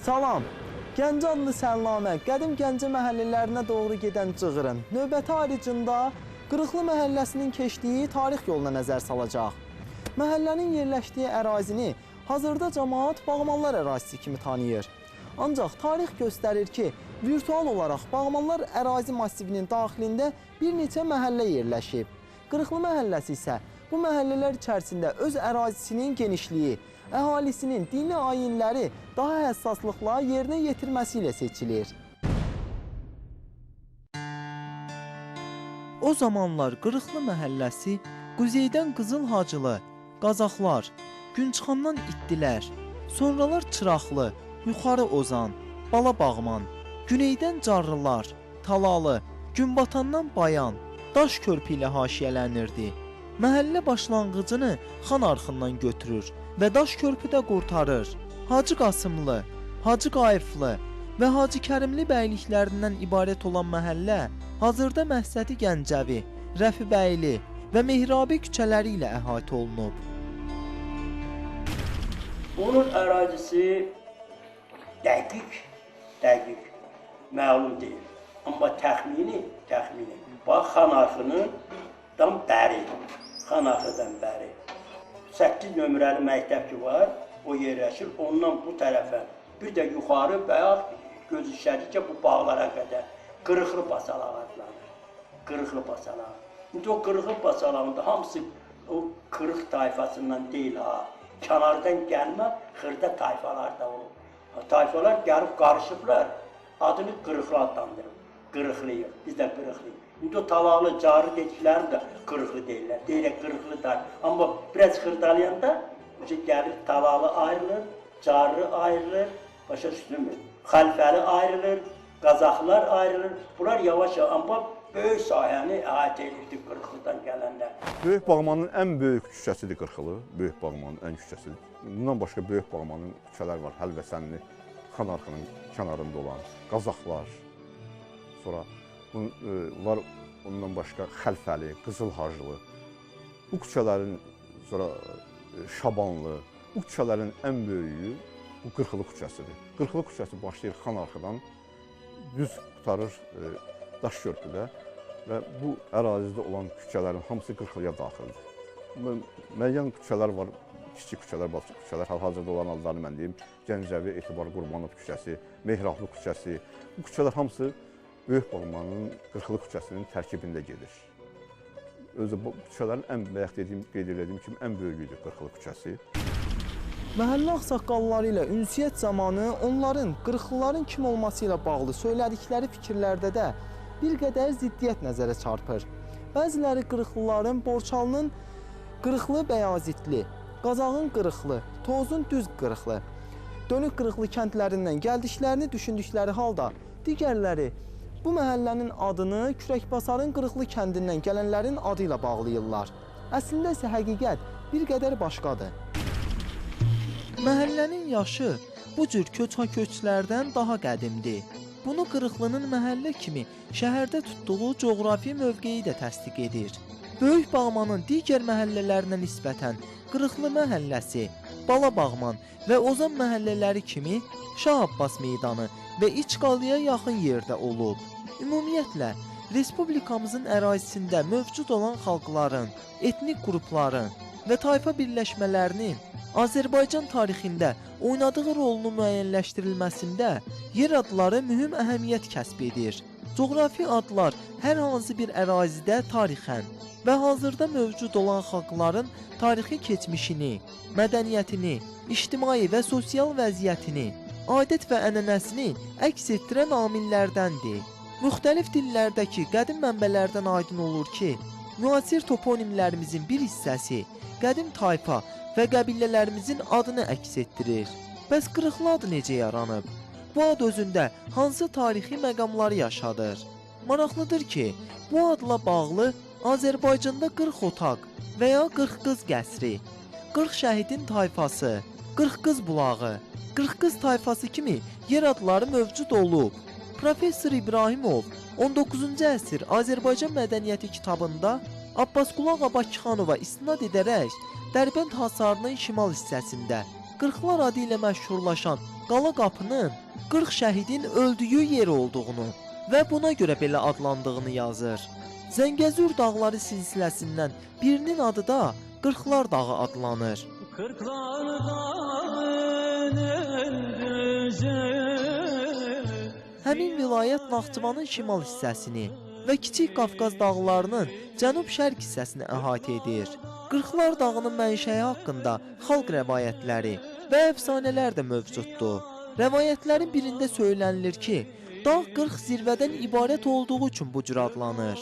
Salam. Gəncə adlı səlnamə qədim Gəncə məhəllələrinə doğru gedən cığırın növbəti ayrıcında Qırıqlı məhəlləsinin keçdiyi tarix yoluna nəzər salacaq. Məhəllənin yerləşdiyi ərazini hazırda camaat Bağmanlar ərazisi kimi tanıyır. Ancaq tarix göstərir ki, virtual olaraq Bağmanlar ərazi massivinin daxilində bir neçə məhəllə yerləşib. Qırıqlı məhəlləsi isə bu məhəllələr içərisində öz ərazisinin genişliyi, əhalisinin dini ayinləri daha həssaslıqla yerinə yetirməsi ilə seçilir. O zamanlar Qırıqlı məhəlləsi quzeydən Qızıl Hacılı, Qazaxlar, Günçıxandan İttilər, sonralar Çıraqlı, Yuxarı Ozan, Bala Bağman, güneydən Carrılar, Talalı, Günbatandan Bayan, Daş Körpü ilə haşiyələnirdi. Məhəllə başlanğıcını Xan arxından götürür və Daş Körpüdə qurtarır. Hacı Qasımlı, Hacı Qayıflı və Hacı Kərimli bəyliklərindən ibarət olan məhəllə hazırda Məhsəti Gəncəvi, Rəfibəyli və Mehrabi küçələri ilə əhatə olunub. Bunun ərazisi dəqiq məlum deyil. Amma təxmini, bax Xan arxından bəri, Xan arxıdan bəri 8 nömrəli məktəb ki var, o yerləşir, ondan bu tərəfə, bir də yuxarı bayaq göz işlədikcə bu bağlara qədər Qırıqlı basalaq adlanır. Qırıqlı basalaq. İndi o Qırıqlı basalağında hamısı o Qırıq tayfasından deyil ha. Kənardan gəlmə xırda tayfalar da olub. Tayfalar gəlib qarışıblar, adını Qırıqlı adlandırıb. Qırıqlıyıq, biz də Qırıqlıyıq. İndi o Talalı, Carı dediklərini də Qırıqlı deyirlər. Deyirlər Qırıqlı tayfa. Amma biraz xırdalayanda gəlir Talalı ayrılır, Carı ayrılır, başa düşdünmü? Xəlfəli ayrılır, Qazaxlar ayrılır. Bunlar yavaş-yavaş, amma böyük sahəni əhatə edirdi Qırıqlıdan gələnlər. Böyük Bağmanın ən böyük küçəsidir Qırıqlı. Böyük Bağmanın ən küçəsidir. Bundan başqa Böyük Bağmanın küçələr var. Həlvəsənli, Xan arxının kənarında olan Qazaxlar. Sonra var ondan başqa Xəlfəli, Qızıl Hacılı. Bu küçələrin sonra Şabanlı. Bu küçələrin ən böyüyü bu Qırıqlı küçəsidir. Qırıqlı küçəsi başlayır Xan arxıdan, düz qurtarır Daş Körpüdə və bu ərazidə olan küçələrin hamısı Qırıqlıya daxildir. Müəyyən küçələr var, kiçik küçələr, balaca küçələr, hal-hazırda olan adlarını mən deyim. Gəncəvi, Etibar Qurbanov küçəsi, Mehrablı küçəsi. Bu küçələr hamısı Böyük Bağmanın Qırıqlı küçəsinin tərkibində gedir. Özü bu küçələrin ən bayaq dediyim, qeyd elədiyim kimi ən böyüyüdür Qırıqlı küçəsi. Məhəllə ağsaqqalları ilə ünsiyyət zamanı onların, Qırıqlıların kim olması ilə bağlı söylədikləri fikirlərdə də bir qədər ziddiyyət nəzərə çarpır. Bəziləri Qırıqlıların Borçalının Qırıqlı Bəyazitli, Qazağın Qırıqlı, Tozun Düz Qırıqlı, Dönük Qırıqlı kəndlərindən gəldiklərini düşündükləri halda digərləri bu məhəllənin adını Kürəkbasarın Qırıqlı kəndindən gələnlərin adı ilə bağlayırlar. Əslində isə həqiqət bir qədər başqadır. Məhəllənin yaşı bu cür köçhaköçlərdən daha qədimdir. Bunu Qırıqlının məhəllə kimi şəhərdə tutduğu coğrafi mövqeyi də təsdiq edir. Böyük Bağmanın digər məhəllələrinə nisbətən Qırıqlı məhəlləsi, Bala Bağman və Ozan məhəllələri kimi Şah Abbas meydanı və İçqalıya yaxın yerdə olub. Ümumiyyətlə, Respublikamızın ərazisində mövcud olan xalqların, etnik qrupların və tayfa birləşmələrinin Azərbaycan tarixində oynadığı rolunu müəyyənləşdirilməsində yer adları mühüm əhəmiyyət kəsb edir. Coğrafi adlar hər hansı bir ərazidə tarixən və hazırda mövcud olan xalqların tarixi keçmişini, mədəniyyətini, ictimai və sosial vəziyyətini, adət və ənənəsini əks etdirən amillərdəndir. Müxtəlif dillərdəki qədim mənbələrdən aydın olur ki, müasir toponimlərimizin bir hissəsi qədim tayfa və qəbilələrimizin adını əks etdirir. Bəs Qırıqlı adı necə yaranıb? Bu ad özündə hansı tarixi məqamları yaşadır? Maraqlıdır ki, bu adla bağlı Azərbaycanda 40 otaq və ya 40 qız qəsri, 40 şəhidin tayfası, 40 qız bulağı, 40 qız tayfası kimi yer adları mövcud olub. Professor İbrahimov 19-cu əsr Azərbaycan mədəniyyəti kitabında Abbasqulu Ağa Bakıxanova istinad edərək Dərbənd hasarının şimal hissəsində Qırxlar adı ilə məşhurlaşan Qala Qapının 40 şəhidin öldüyü yer olduğunu və buna görə belə adlandığını yazır. Zəngəzur dağları silsiləsindən birinin adı da Qırxlar Dağı adlanır. Kırklar Dağı'nın düzü. Həmin vilayət Naxçıvanın şimal hissəsini və Kiçik Qafqaz dağlarının cənub-şərq hissəsini əhatə edir. Qırxlar Dağının mənşəyi haqqında xalq rəvayətləri və əfsanələr də mövcuddur. Rəvayətlərin birində söylənilir ki, dağ 40 zirvədən ibarət olduğu üçün bu cür adlanır.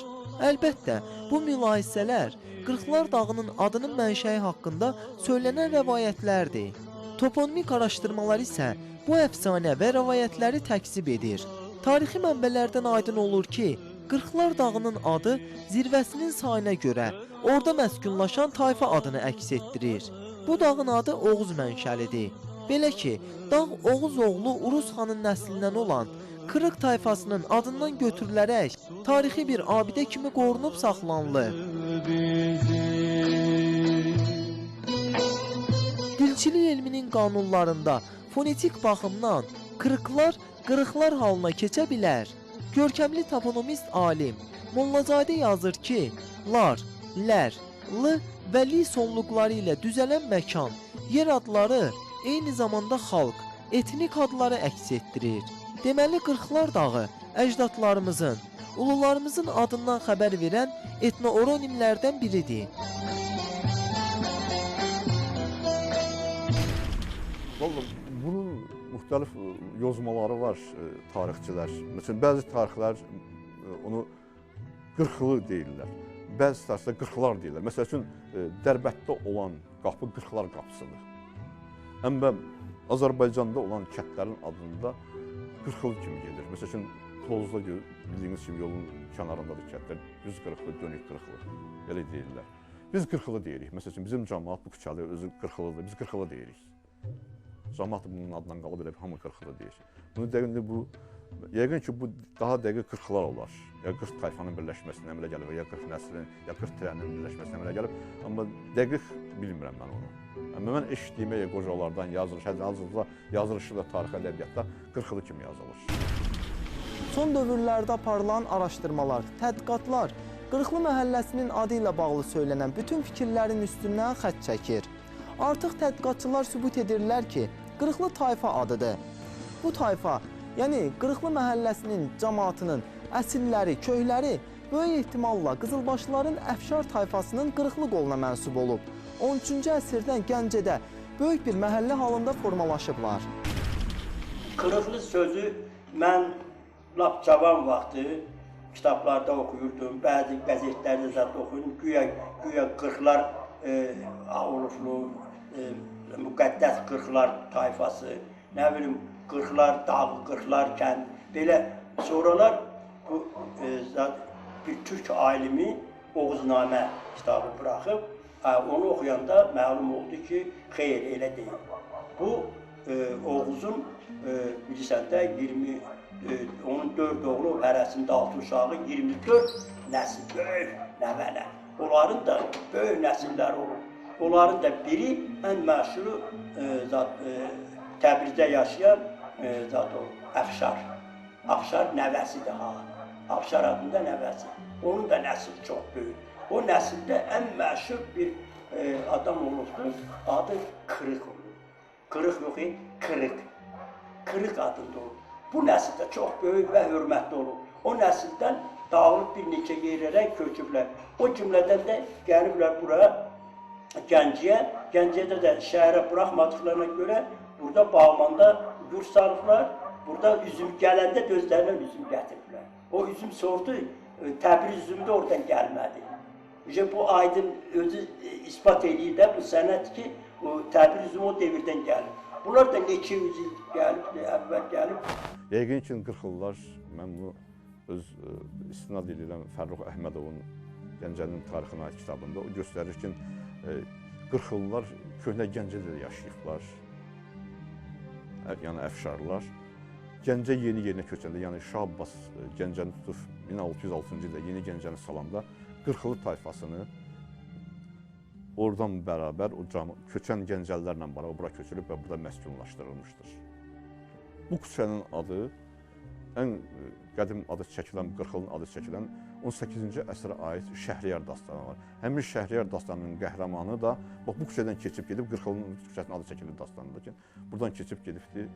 Əlbəttə, bu mülahizələr Qırxlar Dağının adının mənşəyi haqqında söylənən rəvayətlərdir. Toponimik araşdırmalar isə bu əfsanə və rəvayətləri təkzib edir. Tarixi mənbələrdən aydın olur ki, Qırxlar Dağının adı zirvəsinin sayına görə orada məskunlaşan tayfa adını əks etdirir. Bu dağın adı Oğuz mənşəlidir. Belə ki, dağ Oğuz oğlu Uruz xanın nəslindən olan Kırıq tayfasının adından götürülərək tarixi bir abidə kimi qorunub saxlanılır. Dilçilik elminin qanunlarında fonetik baxımdan kırıqlar qırıqlar halına keçə bilər. Görkəmli toponomist alim Mollazadə yazır ki, lar, lər, l və li sonluqları ilə düzələn məkan, yer adları eyni zamanda xalq, etnik adları əks etdirir. Deməli, Qırxlar Dağı əcdadlarımızın, ulularımızın adından xəbər verən etnooronimlərdən biridir. Vallahi bunun müxtəlif yozmaları var tarixçilər. Məsələn, bəzi tarixlər onu qırxlı deyirlər. Bəzi tarixçilər qırxlar deyirlər. Məsəl üçün, Dərbənddə olan qapı Qırxlar qapısıdır. Amma Azərbaycanda olan kəndlərin adında qırxlı kimi gedir. Məsəl üçün, Tovuzda bildiyiniz kimi yolun kənarındadır kəndlər. Düz qırxlı, dönük qırxlı. Elə deyirlər. Biz qırxlı deyirik. Məsəl üçün, bizim camaat bu küçəli özü qırxlıdır. Biz qırxlı deyirik. Camaat bunun adından qalıb elə hamı qırxlı deyir. Bunu dəqiq bu, yəqin ki, bu daha dəqiq qırxlar olar. Ya 40 tayfanın birləşməsinə əmələ gəlib, ya 40 nəslin, ya 40 tirənin birləşməsinə əmələ gəlib. Amma dəqiq bilmirəm mən onu. Amma mən eşitdiyimə qocalardan yazılış, hazırda yazılışı da tarix ədəbiyyatda qırxlı kimi yazılır. Son dövrlərdə aparılan araşdırmalar, tədqiqatlar Qırxlı məhəlləsinin adı ilə bağlı söylənən bütün fikirlərin üstündən xətt çəkir. Artıq tədqiqatçılar sübut edirlər ki, Qırxlı tayfa adıdır. Bu tayfa, yəni Qırxlı məhəlləsinin cəmaatının əsilləri, köyləri böyük ehtimalla Qızılbaşların Əfşar tayfasının Qırxlı qoluna mənsub olub. 13-cü əsrdən Gəncədə böyük bir məhəllə halında formalaşıblar. Qırıqlı sözü mən lap cavan vaxtı kitablarda oxuyurdum, bəzi qəzetlərdə zat oxuyurdum. Güya qırxlar olublu, müqəddəs qırxlar tayfası, nə bilim, qırxlar dağı, qırxlar kənd. Belə sonralar bu bir türk alimi Oğuznamə kitabı buraxıb, onu oxuyanda məlum oldu ki, xeyr, elə deyil. Bu, Oğuzun, bilirsən də, onun 4 oğlu, hərəsində 6 uşağı, 24 nəsil, böyük nəvələr. Onların da böyük nəsilləri olub. Onların da biri, ən məşhuru Təbrizdə yaşayan zat olub, Əfşar. Əfşar nəvəsidir ha, Əfşar adında nəvəsi. Onun da nəsil çox böyük. O nəsildə ən məşhur bir adam olubdur, adı Kırıq olub. Kırıq yox, Kırıq. Kırıq adında olub. Bu nəsildə çox böyük və hörmətli olub. O nəsildən dağılıb bir neçə yerlərə köçüblər. O cümlədən də gəliblər buraya, Gəncəyə. Gəncədə də şəhərə buraxmadıqlarına görə burada Bağmanda yurt salıblar. Burada üzüm gələndə də özlərindən üzüm gətiriblər. O üzüm sortu, Təbriz üzümü də oradan gəlmədi. Bu aydın özü ispat eləyir də bu sənət ki, o Təbriz üzümü o devirdən gəlib. Bunlar da neçə yüz il gəlib, əvvəl gəlib. Yəqin ki, qırxlılar, mən bunu öz istinad edirəm Fərrux Əhmədovun Gəncənin tarixinə aid kitabında. O göstərir ki, qırxlılar köhnə Gəncədə də yaşayıblar, yəni əfşarlar. Gəncə yeni yerinə köçəndə, yəni Şah Abbas Gəncəni tutub 1606-cı ildə yeni Gəncəni salanda Qırxlı tayfasını Oradan bərabər o köçən Gəncəlilərlə bərabər bura köçürüb və burada məskunlaşdırılmışdır. Bu küçənin adı ən qədim adı çəkilən, Qırxlının adı çəkilən 18-ci əsrə aid Şəhriyar dastanı var. Həmin Şəhriyar dastanının qəhrəmanı da bax bu küçədən keçib gedib Qırxlının küçəsinin adı çəkilir dastanında ki, buradan keçib gedibdi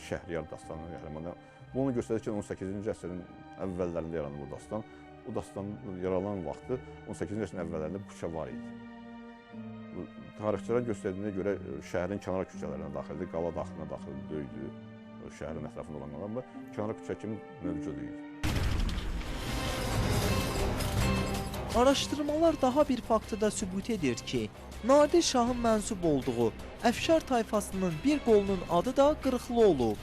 Şəhriyar dastanının qəhrəmanı. Bu onu göstərir ki, 18-ci əsrin əvvəllərində yaranıb bu dastan. O dastanın yaranan vaxtı 18-ci əsrin əvvəllərində bu küçə var idi. Tarixçilər göstərdiyinə görə şəhərin kənar küçələrinə daxildir, qala daxilinə daxil deyildi. Şəhərin ətrafında olan qala, amma kənar küçə kimi mövcud idi. Araşdırmalar daha bir faktı da sübut edir ki, Nadir Şahın mənsub olduğu Əfşar tayfasının bir qolunun adı da Qırıqlı olub.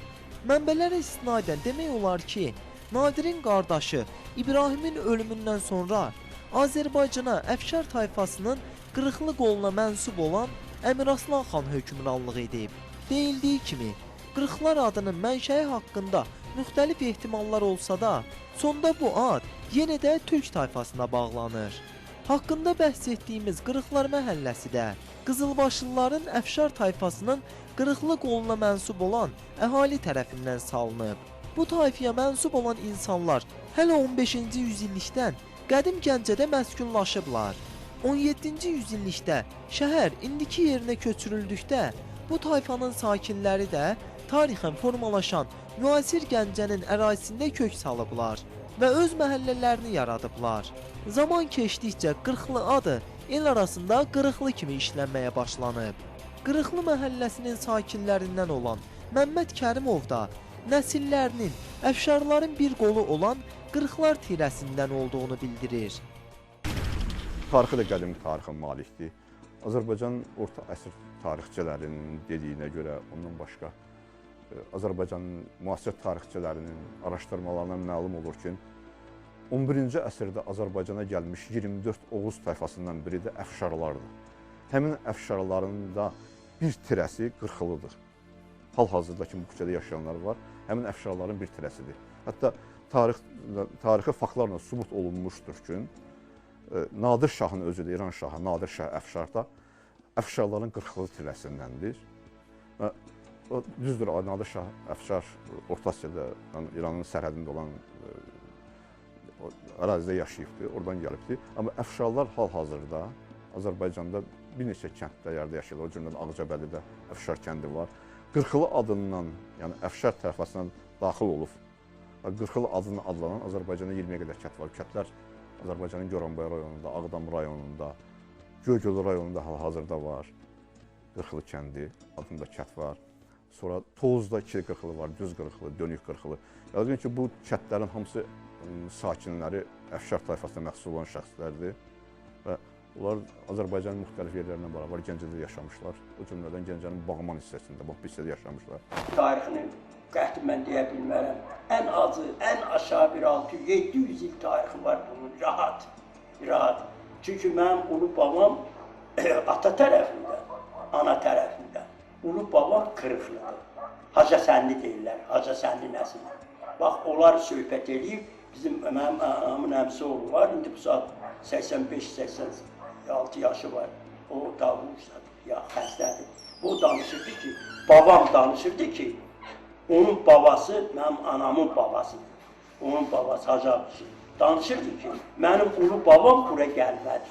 Mənbələrə istinadən demək olar ki, Nadirin qardaşı İbrahimin ölümündən sonra Azərbaycana Əfşar tayfasının Qırıqlı qoluna mənsub olan Əmiraslan xan hökmranlıq edib. Deyildiyi kimi, Qırıqlar adının mənşəyi haqqında müxtəlif ehtimallar olsa da, sonda bu ad yenə də türk tayfasına bağlanır. Haqqında bəhs etdiyimiz Qırıqlar məhəlləsi də Qızılbaşlıların Əfşar tayfasının Qırıqlı qoluna mənsub olan əhali tərəfindən salınıb. Bu tayfaya mənsub olan insanlar hələ 15-ci yüzillikdən qədim Gəncədə məskunlaşıblar. 17-ci yüzillikdə şəhər indiki yerinə köçürüldükdə bu tayfanın sakinləri də tarixən formalaşan müasir Gəncənin ərazisində kök salıblar və öz məhəllələrini yaradıblar. Zaman keçdikcə Qırxlı adı el arasında Qırıqlı kimi işlənməyə başlanıb. Qırıqlı məhəlləsinin sakinlərindən olan Məmməd Kərimov da nəsillərinin Əfşarların bir qolu olan Qırıqlar tirəsindən olduğunu bildirir. Tarixi də qədim tarixə malikdir. Azərbaycanın orta əsr tarixçilərinin dediyinə görə, ondan başqa Azərbaycanın müasir tarixçilərinin araşdırmalarından məlum olur ki, 11-ci əsrdə Azərbaycana gəlmiş 24 Oğuz tayfasından biri də Əfşarlardır. Həmin Əfşarların da bir tirəsi Qırxılıdır. Hal-hazırda ki, bu küçədə yaşayanlar var, həmin Əfşarların bir tirəsidir. Hətta tarixi faktlarla sübut olunmuşdur ki, Nadir Şahın özü də, İran şahı Nadir Şah Əfşar da Əfşarların Qırxılı tirəsindəndir. Və düzdür, Nadir Şah Əfşar Orta Asiyada, yəni İranın sərhədində olan ərazidə yaşayıbdır, oradan gəlibdir. Amma Əfşarlar hal-hazırda Azərbaycanda bir neçə kənddə yerdə yaşayırlar. O cümlədən Ağcabədidə Əfşar kəndi var. Qırxılı adından, yəni Əfşar tayfasına daxil olub. Qırxılı adından adlanan Azərbaycanda 20-yə qədər kənd var. Kəndlər Azərbaycanın Goranboy rayonunda, Ağdam rayonunda, Göygöl rayonunda hal-hazırda var. Qırxılı kəndi adında kənd var. Sonra Tovuzda iki Qırxılı var, Düz Qırxılı, Dönük Qırxılı. Yəqin ki, bu kəndlərin hamısı sakinləri Əfşar tayfasına məxsus olan şəxslərdir və onlar Azərbaycanın müxtəlif yerlərindən bərabər Gəncədə yaşamışlar. O cümlədən Gəncənin Bağman hissəsində, bax bu hissədə yaşamışlar. Tarixini qəti mən deyə bilmərəm. Ən azı, ən aşağı bir 600-700 il tarixi var bunun, rahat, rahat. Çünki mənim ulu babam ata tərəfində, ana tərəfində. Ulu babam Qırıqlıdır. Hacısənli deyirlər, Hacısənli nəsli. Bax, onlar söhbət eləyib, bizim, mənim anamın əmisi oğlu var, indi bu saat 85-86 yaşı var. O davuşdadır, ya xəstədir. Bu danışırdı ki, babam danışırdı ki, onun babası mənim anamın babasıdır. Onun babası Hacı Abdüsü. Danışırdı ki, mənim ulu babam bura gəlmədi.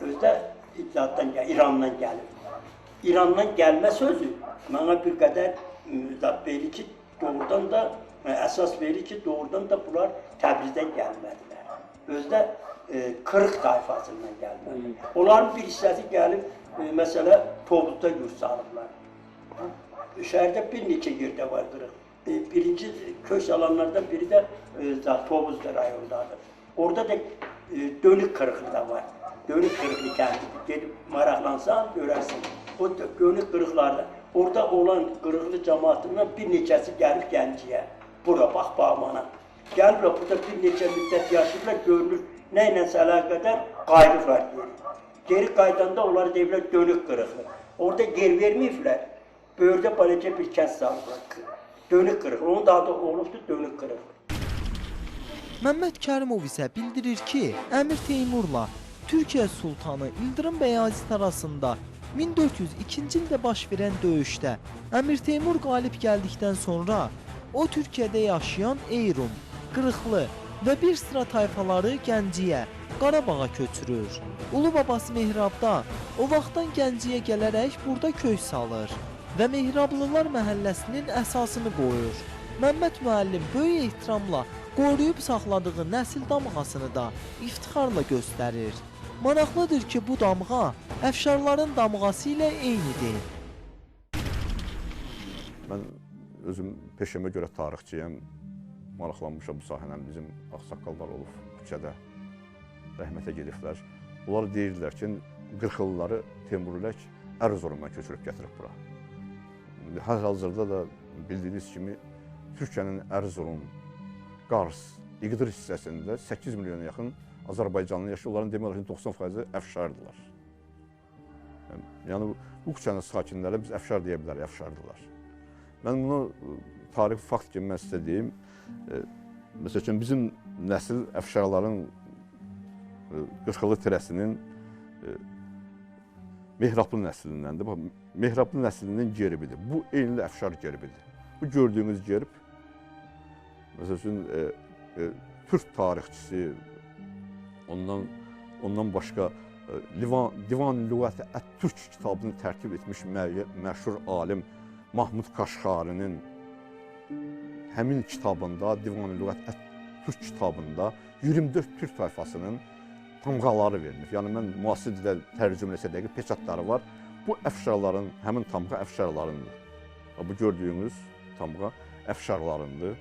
Özü də İrandan gəlib. İrandan gəlmə sözü mənə bir qədər verir ki, doğrudan da əsas verir ki, doğrudan da bunlar Təbrizdən gəlmədilər. Özü də Qırıq tayfasından gəlmədilər. Onların bir hissəsi gəlib, məsələ Tovuzda yurt salıblar. Şəhərdə bir neçə yerdə var Qırıq. Birinci köç alanlardan biri də Tovuzda rayondadır. Orada da Dönük Qırıqlı da var. Dönük Qırıqlı kəndidir. Gedib maraqlansan görərsin. O Dönük Qırıqlarda, orada olan Qırıqlı cəmaatından bir neçəsi gəlib Gəncəyə. Bura, bax Bağmana. Gəliblər, burada bir neçə müddət yaşayıblar, görünür, nə ilə əlaqədar qayıdıblar geri. Geri qayıdanda onları deyiblər Dönük Qırıqlı. Orada yer verməyiblər. Böyürdə balaca bir kənd salıblar. Dönük Qırıqlı. Onun da adı olubdur Dönük Qırıqlı. Məmməd Kərimov isə bildirir ki, Əmir Teymurla Türkiyə Sultanı İldırım Bəyazit arasında 1402-ci ildə baş verən döyüşdə Əmir Teymur qalib gəldikdən sonra o Türkiyədə yaşayan Eyrum, Qırıqlı və bir sıra tayfaları Gəncəyə, Qarabağa köçürür. Ulu babası Mehrabda o vaxtdan Gəncəyə gələrək burada köy salır və Mehrablılar məhəlləsinin əsasını qoyur. Məmməd müəllim böyük ehtiramla qoruyub saxladığı nəsil damğasını da iftixarla göstərir. Maraqlıdır ki, bu damğa Əfşarların damğası ilə eynidir. Mən özüm peşəmə görə tarixçiyəm, maraqlanmışam bu sahənə. Bizim ağsaqqallar olub küçədə, rəhmətə gediblər. Onlar deyirdilər ki, Qırxılıları Teymurlək Ərzurumdan köçürüb gətirib bura. Hal-hazırda da bildiyiniz kimi Türkiyənin Ərzurum, Qars, İğdır hissəsində 8 milyona yaxın Azərbaycanlı yaşayır. Onların demək olar ki, 90% əfşardılar. Yəni bu küçənin sakinləri biz əfşar deyə bilərik, əfşardılar. Mən bunu tarixi fakt kimi mən sizə deyim. Məsəl üçün, bizim nəsil əfşarların Qırxılı tirəsinin Mehrablı nəslindəndir. Bax, Mehrablı nəslinin gerbidir. Bu eyni əfşar gerbidir. Bu gördüyünüz gerb, məsəl üçün, türk tarixçisi, ondan başqa Divan Lüğəti Ət-Türk kitabını tərtib etmiş məşhur alim Mahmud Kaşxarinin həmin kitabında, Divan Lüğəti Ət-Türk kitabında 24 türk tayfasının tamğaları verilib. Yəni mən müasir dildə tərcümə eləsə dəqiq peçatları var. Bu əfşarların, həmin tamğa əfşarlarındır. Bu gördüyünüz tamğa əfşarlarındır.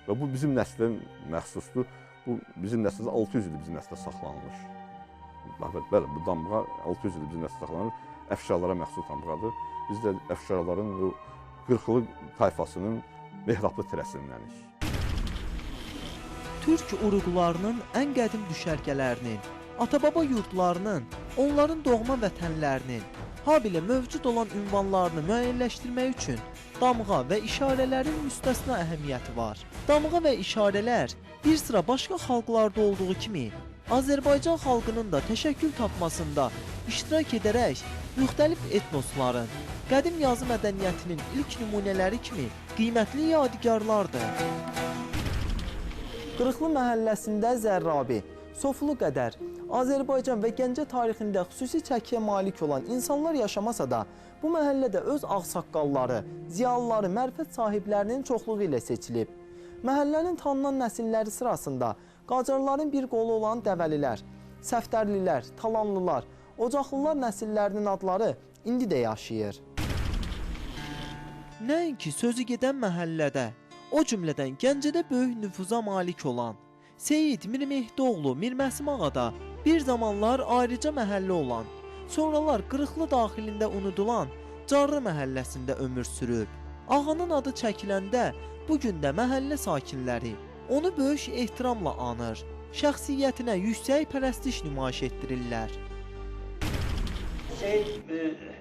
Və bu bizim nəslin məxsusdur. Bu bizim nəsildə 600 ildir bizim nəsildə saxlanılır. Bəli, bu damğa 600 ildir bizim nəsildə saxlanılır. Əfşarlara məxsus tamğadır. Biz də əfşarların bu Qırxılı tayfasının Mehrablı tirəsindənik. Türk uruqlarının ən qədim düşərgələrinin, ata-baba yurdlarının, onların doğma vətənlərinin, habilə mövcud olan ünvanlarını müəyyənləşdirmək üçün damğa və işarələrin müstəsna əhəmiyyəti var. Damğa və işarələr bir sıra başqa xalqlarda olduğu kimi Azərbaycan xalqının da təşəkkül tapmasında iştirak edərək müxtəlif etnosların, qədim yazı mədəniyyətinin ilk nümunələri kimi qiymətli yadigarlardır. Qırıqlı məhəlləsində Zərrabi, Sofulu qədər Azərbaycan və Gəncə tarixində xüsusi çəkiyə malik olan insanlar yaşamasa da, bu məhəllədə öz ağsaqqalları, ziyalıları, mərifət sahiblərinin çoxluğu ilə seçilib. Məhəllənin tanınan nəsilləri sırasında Qacarların bir qolu olan Dəvəlilər, Səftərlilər, Talanlılar, Ocaqlılar nəsillərinin adları indi də yaşayır. Nəinki sözü gedən məhəllədə, o cümlədən Gəncədə böyük nüfuza malik olan Seyid Mirmehdioğlu Mirməsim Ağada bir zamanlar ayrıca məhəllə olan, sonralar Qırıqlı daxilində unudulan Carrı məhəlləsində ömür sürüb. Ağanın adı çəkiləndə bu gün də məhəllə sakinləri onu böyük ehtiramla anır, şəxsiyyətinə yüksək pərəstiş nümayiş etdirirlər. Seyid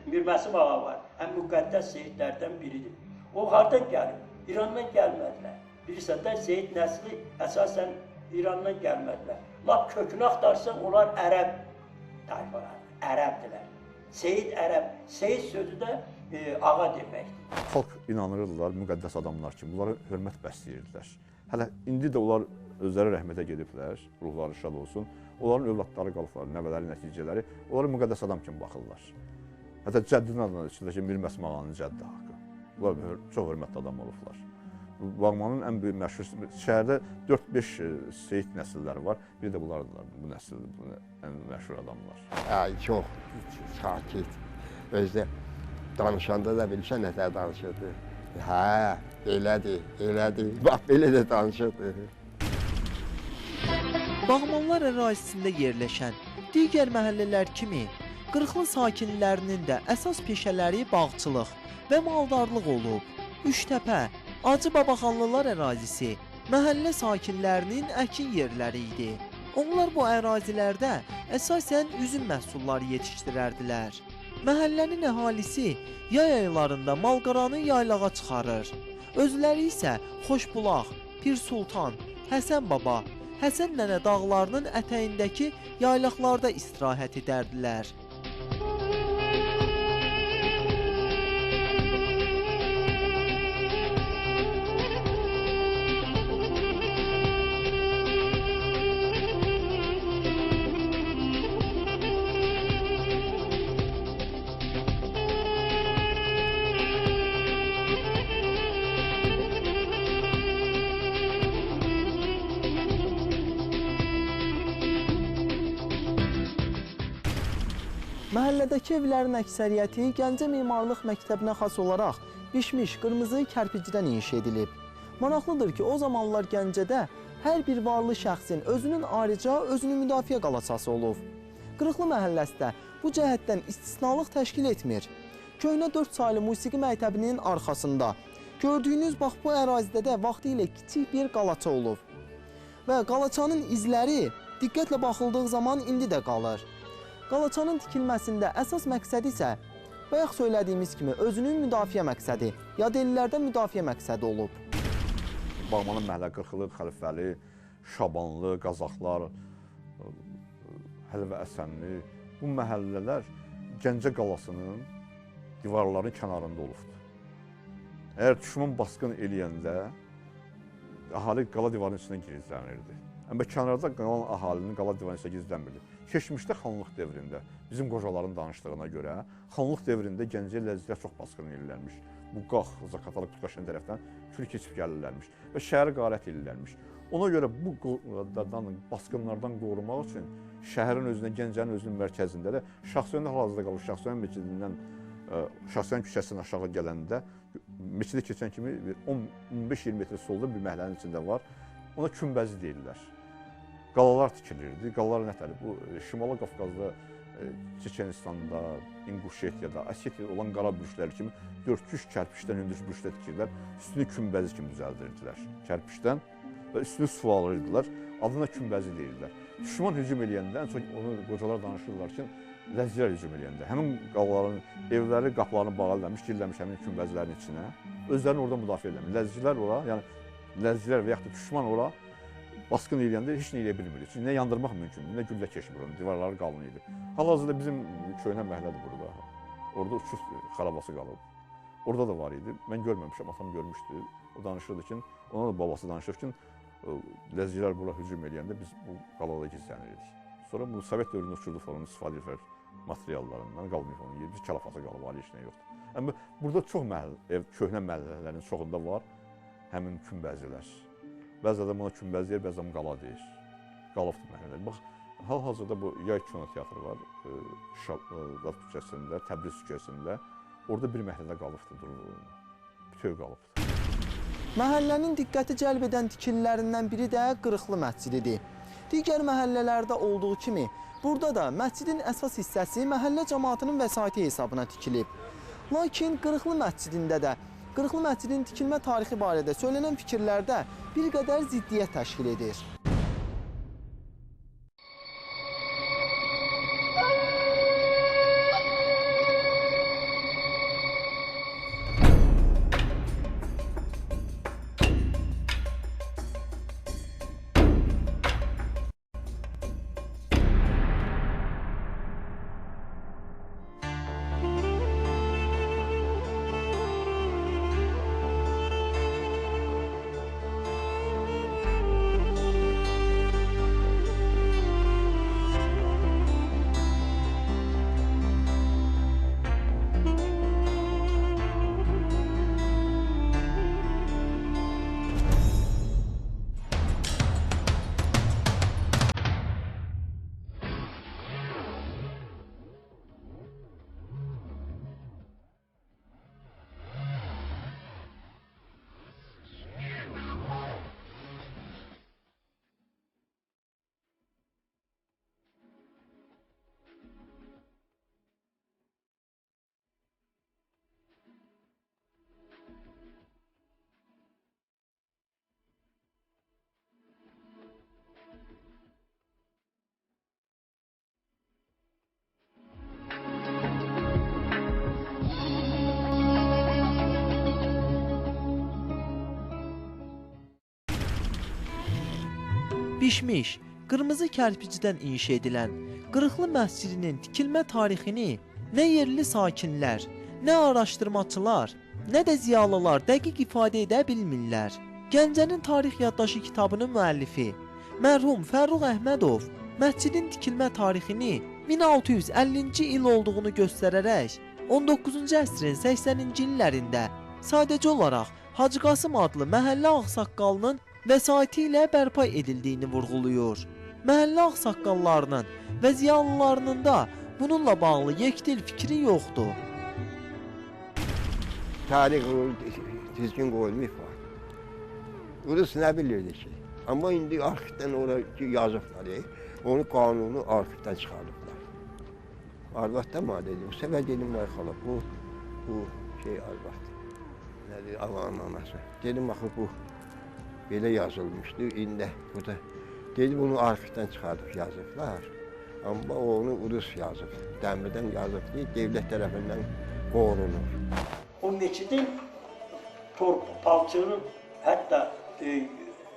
Mirməsim Ağa var, ən müqəddəs seyidlərdən biridir. O hardan gəlib? İrandan gəlmədilər. Bilirsən də Seyid nəsli əsasən İrandan gəlmədilər. Lap kökünü axtarsan onlar ərəb tayfalardır, ərəbdilər. Seyid ərəb, Seyid sözü də ağa deməkdir. Xalq inanırdılar müqəddəs adamlar kimi, bunlara hörmət bəsləyirdilər. Hələ indi də onlar özləri rəhmətə gediblər, ruhları şad olsun. Onların övladları qalıblar, nəvələri, nəticələri, onlara müqəddəs adam kimi baxırlar. Hətta cəddinin adına içində ki, Mirməsim Ağanın cəddi haqqı. Bunlar çox hörmətli adam olublar. Bağmanın ən böyük məşhur, şəhərdə 4-5 seyid nəsilləri var. Bir də bunlardılar, bu nəsil, bu ən məşhur adamlar. Ay, çox sakit. Özdə danışanda da bilirsən nə tər danışırdı. Hə, elədir, elədir. Bax, belə də danışırdı. Bağmanlar ərazisində yerləşən digər məhəllələr kimi Qırıqlı sakinlərinin də əsas peşələri bağçılıq və maldarlıq olub. Üçtəpə, Acı Babaxanlılar ərazisi məhəllə sakinlərinin əkin yerləri idi. Onlar bu ərazilərdə əsasən üzüm məhsulları yetişdirərdilər. Məhəllənin əhalisi yay aylarında malqaranı yaylağa çıxarır. Özləri isə Xoşbulaq, Pir Sultan, Həsən Baba, Həsən Nənə dağlarının ətəyindəki yaylaqlarda istirahət edərdilər. Məhəllədəki evlərin əksəriyyəti Gəncə Memarlıq Məktəbinə xas olaraq bişmiş qırmızı kərpicdən inşa edilib. Maraqlıdır ki, o zamanlar Gəncədə hər bir varlı şəxsin özünün ayrıca özünü müdafiə qalaçası olub. Qırıqlı məhəlləsi də bu cəhətdən istisnalıq təşkil etmir. Köhnə 4 saylı musiqi məktəbinin arxasında gördüyünüz bax bu ərazidə də vaxtilə kiçik bir qalaça olub. Və qalaçanın izləri diqqətlə baxıldığı zaman indi də qalır. Qalaçanın tikilməsində əsas məqsədi isə bayaq söylədiyimiz kimi özünün müdafiə məqsədi, yad ellərdən müdafiə məqsədi olub. Bağmanın məhəllə Qırxılı, Xəlifəli, Şabanlı, Qazaxlar, Həlvə Əsənli bu məhəllələr Gəncə qalasının divarlarının kənarında olubdur. Əgər düşmən basqın eləyəndə əhali qala divarının içinə gizlənirdi. Amma kənarda qalan əhalinin qala divarının içinə gizlənmirdi. Keçmişdə xanlıq dövründə, bizim qocaların danışdığına görə, xanlıq dövründə Gəncəyə ləzzətlər çox basqın eləyirlərmiş. Bu Qax, Zaqatala, Qutqaşın tərəfdən kül keçib gəlirlərmiş və şəhəri qarət eləyirlərmiş. Ona görə bu basqınlardan qorumaq üçün şəhərin özünə, Gəncənin özünün mərkəzində də Şahsevəndə hal-hazırda qalır. Şahsevən məscidindən, Şahsevən küçəsindən aşağı gələndə, məscidə keçən kimi 15-20 metr solda bir məhəllənin içində var. Ona kümbəzi deyirlər. Qalalar tikilirdi. Qalalar nətədir? Bu Şimali Qafqazda, Çeçenistanda, İnguşetiyada, Osetiyada olan qara bürcləri kimi dörd-üç kərpiçdən hündür bürclər tikirdilər. Üstünü kümbəzi kimi düzəldirdilər kərpiçdən və üstünü suvarırdılar. Adına kümbəzi deyirdilər. Düşman hücum eləyəndə, ən çox onu qocalar danışırlar ki, ləzzilər hücum eləyəndə həmin qalaların evləri qapılarını bağlamış, girirləmiş həmin kümbəzilərin içinə. Özlərini orada müdafiə edirlər. Ləzzilər ora, yəni ləzzilər və yaxud da düşman ora basqın eləyəndə heç nə eləyə bilmirdi. Çünki nə yandırmaq mümkündür, nə güllə keçmir onun, divarları qalın idi. Hal-hazırda bizim köhnə məhəllədir burada. Orada uçuf xarabası qalıb. Orada da var idi. Mən görməmişəm, atam görmüşdü. O danışırdı ki, ona da babası danışır ki, ləzzilər bura hücum eləyəndə biz bu qalada gizlənirdik. Sonra bu Sovet dövründə uçurdu falan, istifadə edirlər materiallarından, qalmayıb onun yeri. Biz kəlafası qalıb, ali heç nə yoxdur. Amma burada çox məhəllə, köhnə məhəllələrin çoxunda var həmin kümbəzilər. Bəzi adam ona kümbəz deyir, bəzi adam qala deyir. Qalıbdır məhəllələr. Bax, hal-hazırda bu Yay kino teatrı var, Şad küçəsində, Təbriz küçəsində. Orada bir məhəllədə qalıbdır, durur. Bütöv qalıbdır. Məhəllənin diqqəti cəlb edən tikililərindən biri də Qırıqlı məscididir. Digər məhəllələrdə olduğu kimi, burada da məscidin əsas hissəsi məhəllə cəmaatının vəsaiti hesabına tikilib. Lakin Qırıqlı məscidində də Qırıqlı məscidinin tikilmə tarixi barədə söylənən fikirlərdə bir qədər ziddiyyət təşkil edir. Bişmiş, qırmızı kərpicdən inşa edilən Qırıqlı məscidinin tikilmə tarixini nə yerli sakinlər, nə araşdırmaçılar, nə də ziyalılar dəqiq ifadə edə bilmirlər. Gəncənin Tarix Yaddaşı kitabının müəllifi mərhum Fərrux Əhmədov məscidin tikilmə tarixini 1650-ci il olduğunu göstərərək 19-cu əsrin 80-ci illərində sadəcə olaraq Hacı Qasım adlı məhəllə ağsaqqalının vəsaiti ilə bərpa edildiyini vurğuluyur. Məhəllə ağsaqqallarının və ziyalılarının da bununla bağlı yekdil fikri yoxdur. Tarix düzgün qoyulmayıb var. Rus nə bilirdi ki? Amma indi arxivdən ora yazıblar, onu qanunu arxivdən çıxarıblar. Arvad da mənə dedi, bu səfər dedim, ay xala, bu şey arvad. Nədir, Allahın anası. Dedim, axı bu belə yazılmışdı, indi bu da. Dedi, bunu arxivdən çıxarıb yazıblar. Amma onu Rus yazıb, dəmirdən yazıb ki, dövlət tərəfindən qorunur. O meçidin palçığının hətta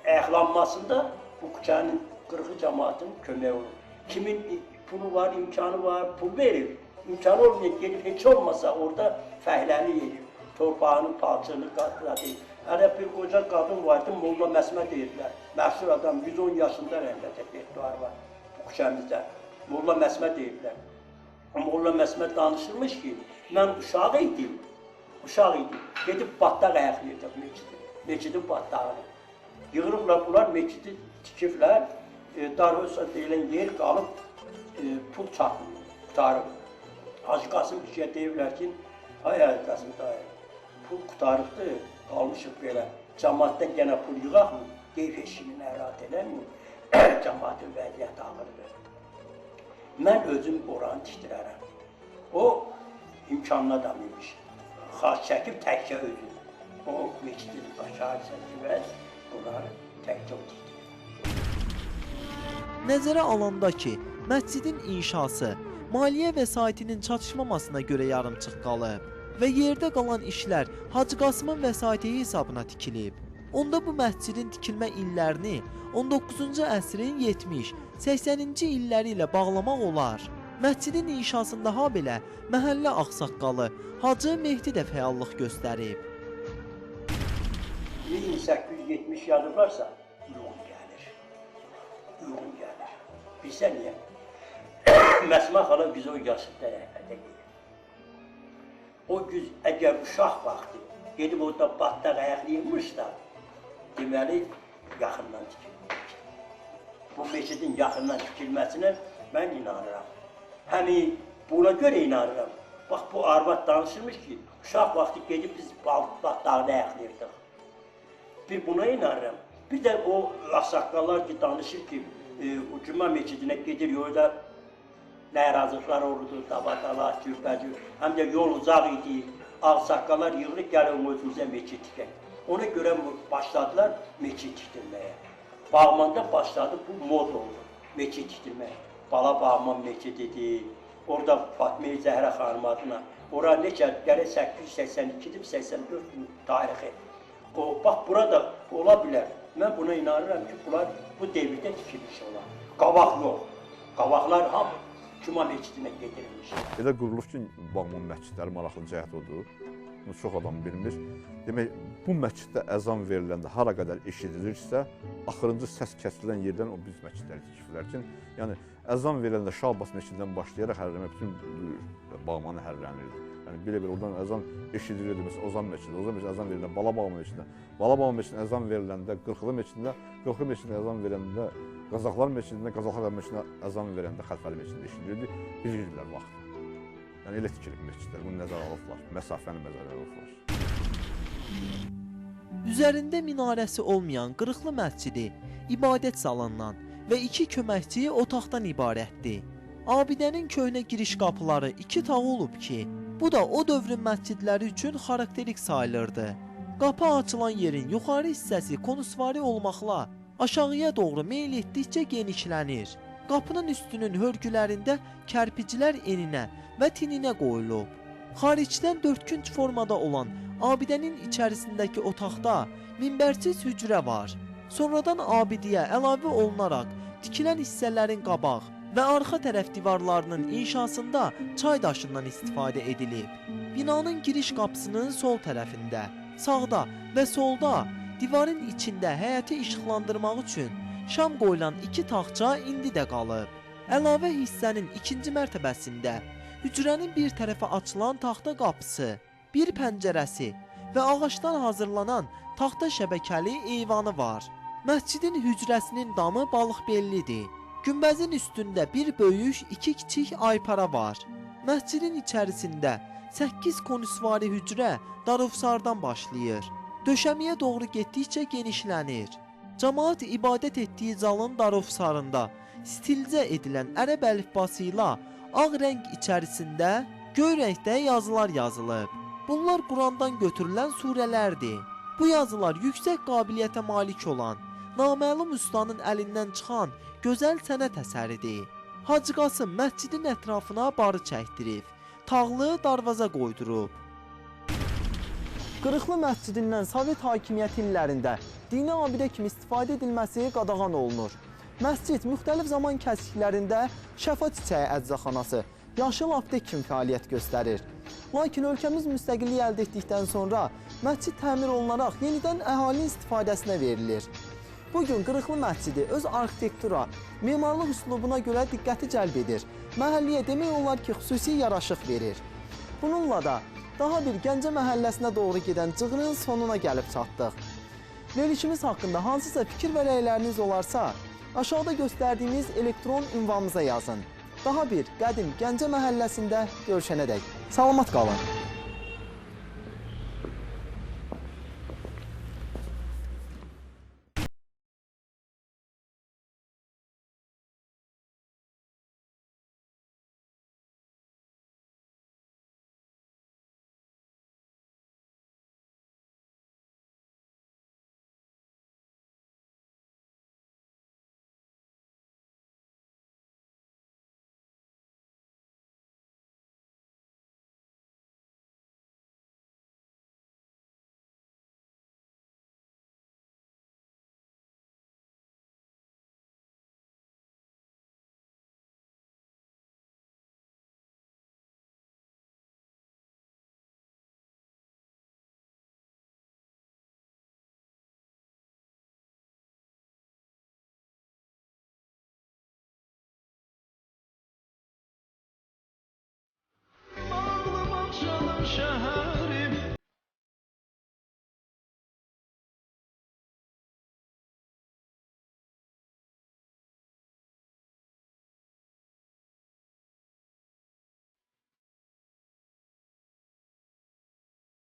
ayaqlanmasında bu küçənin Qırıqlı cəmaatının köməyi olur. Kimin pulu var, imkanı var, pul verir. İmkanı olmayan gedib heç olmasa orada fəhləni yedir. Torpağını, palçığını qatladı. Hələ bir qoca qadın vardı, Molla Məsmə deyirdilər. Məşhur adam, 110 yaşında rəhmətə getdi arvad bu küçəmizdə. Molla Məsmə deyirdilər. Molla Məsmə danışırmış ki, mən uşaq idim. Gedib batdaq ayaqlayırdıq meçidi. Meçidin batdağını. Yığırıblar bunlar, meçidi tikiblər. Darhosa deyilən yer qalıb, pul çatmır, qurtarıb. Hacı Qasım kişiyə deyiblər ki, ay Hacı Qasım dayı, pul qurtarıbdır, qalmışıq belə. Cəmaatdan yenə pul yığaqmı? Deyib, heç kimi narahat eləməyin. Cəmaatın vəziyyəti ağırdır. Mən özüm oranı tikdirərəm. O imkanlı adam imiş. Xaç çəkib təkcə özü. O meçidin aşağı hissəsi və bunları təkcə o tikdirir. Nəzərə alanda ki, məscidin inşası maliyyə vəsaitinin çatışmamasına görə yarımçıq qalıb və yerdə qalan işlər Hacı Qasımın vəsaiti hesabına tikilib. Onda bu məscidin tikilmə illərini 19-cu əsrin 70-80-ci illəri ilə bağlamaq olar. Məscidin inşasında ha belə məhəllə ağsaqqalı Hacı Mehdi də fəallıq göstərib. 1870 yazıblarsa uyğun gəlir. Uyğun gəlir. Bilsə niyə? Məsmə xala 110 yaşında rəhmətə gedir. O güz əgər uşaq vaxtı gedib orada batdaq ayaqlayırmışsa, deməli yaxından tikilmiş. Bu meçidin yaxından tikilməsinə mən inanıram. Həmi buna görə inanıram. Bax bu arvad danışırmış ki, uşaq vaxtı gedib biz batdağını ayaqlayırdıq. Bir buna inanıram. Bir də o ağsaqqallar ki, danışır ki, o Cümə meçidinə gedir, orada narazılıqlar olurdu, dabadalar, cürbəcür. Həm də yol uzaq idi, ağsaqqallar yığılıb gəlin özümüzə meçid tikək. Ona görə başladılar meçid tikdirməyə. Bağmanda başladı, bu mod oldu, meçid tikdirməyə. Bala Bağman meçididir, orada Fatma-i Zəhra xanım adına. Ora neçə, gələk 882-dir, 84 tarixi. O, bax, burada ola bilər. Mən buna inanıram ki, bunlar bu devirdə tikilmiş olar. Qabaq yox. Qabaqlar hamı Cuma meçidinə gedirilmiş. Elə qurulub ki, Bağman məscidləri maraqlı cəhət odur. Bunu çox adam bilmir. Demək, bu məsciddə əzan veriləndə hara qədər eşidilirsə, axırıncı səs kəsilən yerdən o biz məscidləri tikiblər ki, yəni əzan veriləndə Şah Abbas məscidindən başlayaraq hərrəmə bütün Bağmanı hərrənirdi. Yəni belə-belə oradan əzan eşidilirdi. Məsələn, Ozan məscidində, Ozan məscidində əzan veriləndə Bala Bağman məscidində, Bala Bağman məscidində əzan veriləndə Qırxılı məscidində, Qırxılı məscidində əzan verəndə Qazaxlar məscidində, Qazaxlar məscidində əzan verəndə Xəlfəli məscidində eşidilirdi, bilirdilər vaxtı. Yəni elə tikilib məscidlər, bunu nəzərə alıblar, məsafəni nəzərə alıblar. Üzərində minarəsi olmayan Qırıqlı məscidi ibadət zalından və iki köməkçi otaqdan ibarətdir. Abidənin köhnə giriş qapıları iki tağ olub ki, bu da o dövrün məscidləri üçün xarakterik sayılırdı. Qapı açılan yerin yuxarı hissəsi konusvari olmaqla aşağıya doğru meyl etdikcə genişlənir. Qapının üstünün hörgülərində kərpiclər eninə və tininə qoyulub. Xaricdən dördkünc formada olan abidənin içərisindəki otaqda minbərsiz hücrə var. Sonradan abidəyə əlavə olunaraq tikilən hissələrin qabaq və arxa tərəf divarlarının inşasında çay daşından istifadə edilib. Binanın giriş qapısının sol tərəfində, sağda və solda divarın içində həyəti işıqlandırmaq üçün şam qoyulan 2 taxça indi də qalıb. Əlavə hissənin ikinci mərtəbəsində hücrənin bir tərəfə açılan taxta qapısı, bir pəncərəsi və ağacdan hazırlanan taxta şəbəkəli eyvanı var. Məscidin hücrəsinin damı balıqbellidir. Günbəzin üstündə bir böyük, 2 kiçik aypara var. Məscidin içərisində 8 konusvari hücrə darufsardan başlayır. Döşəmiyə doğru getdikcə genişlənir. Camaat ibadət etdiyi zalın darufsarında stilizə edilən ərəb əlifbası ilə ağ rəng içərisində göy rəngdə yazılar yazılıb. Bunlar Qurandan götürülən surələrdir. Bu yazılar yüksək qabiliyyətə malik olan, naməlum ustanın əlindən çıxan gözəl sənət əsəridir. Hacı Qasım məscidin ətrafına barı çəkdirib, tağlı darvaza qoydurub. Qırıqlı məscidindən Sovet hakimiyyəti illərində dini abidə kimi istifadə edilməsi qadağan olunur. Məscid müxtəlif zaman kəsiklərində şəfa çiçəyi əczaxanası, yaşıl aptek kimi fəaliyyət göstərir. Lakin ölkəmiz müstəqillik əldə etdikdən sonra məscid təmir olunaraq yenidən əhalinin istifadəsinə verilir. Bugün Qırıqlı məscidi öz arxitektura, memarlıq üslubuna görə diqqəti cəlb edir. Məhəlləyə demək olar ki, xüsusi yaraşıq verir. Bununla da daha bir Gəncə məhəlləsinə doğru gedən cığırın sonuna gəlib çatdıq. Verilişimiz haqqında hansısa fikir və rəyləriniz olarsa, aşağıda göstərdiyimiz elektron ünvanımıza yazın. Daha bir qədim Gəncə məhəlləsində görüşənədək. Salamat qalın.